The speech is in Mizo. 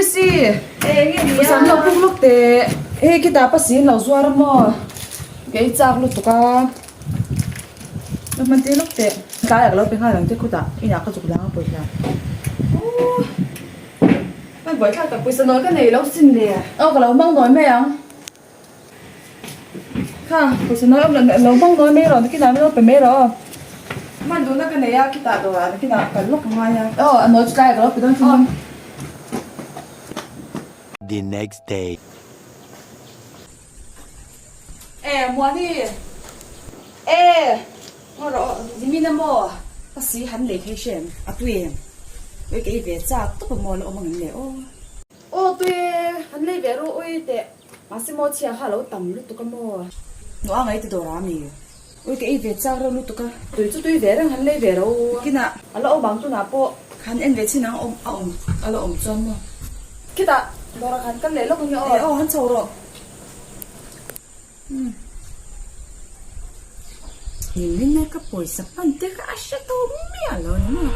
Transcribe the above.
Sisi! Pawisa an lo puk lawk teh. Hei khitah pasi an lo zuar a maw? Kei chak lutuk a. Lo hman tir lawk teh. Tlaiah ka lo pe nghal ang che khutah inah ka zuk dang a pawisa. Aww hman buaithlak tak pawisa nawi ka nei lo sin le. Aw ka lo hmang nawi mai ang. Kha pawisa nawi awm lo lo hmang nawi mai rawh nakinah min lo pe mai rawh aw. Hman duhna ka nei a khitah dawrah nakinah kal lawk a ngai a. Aw a nawi chu tlaiah ka lo pe dawn chu ni. The next day. E Muani e ngaw rawh nimin a maw ka si han lei thei hrem a tui em ui ka ei ve chak tawp a maw la awm ang em le aw. Aw tui e han lei ve ru ui teh mahse maw chhia kha a lo tam lutuk a maw. Nuah ngai ti dawr a mi ui ka ei ve chak reuh lutuk a. Tui chu tui ve reng han lei ve ro kinah a la awm ang tunah pawh han en ve chin ang a awm a awm a la awm chuan maw. Khitah dawrah khan kal leh lawk ang e aw. E aw han chho rawh. Nimin a ka pawisa hman te kha a hre tawh miah lo ni maw?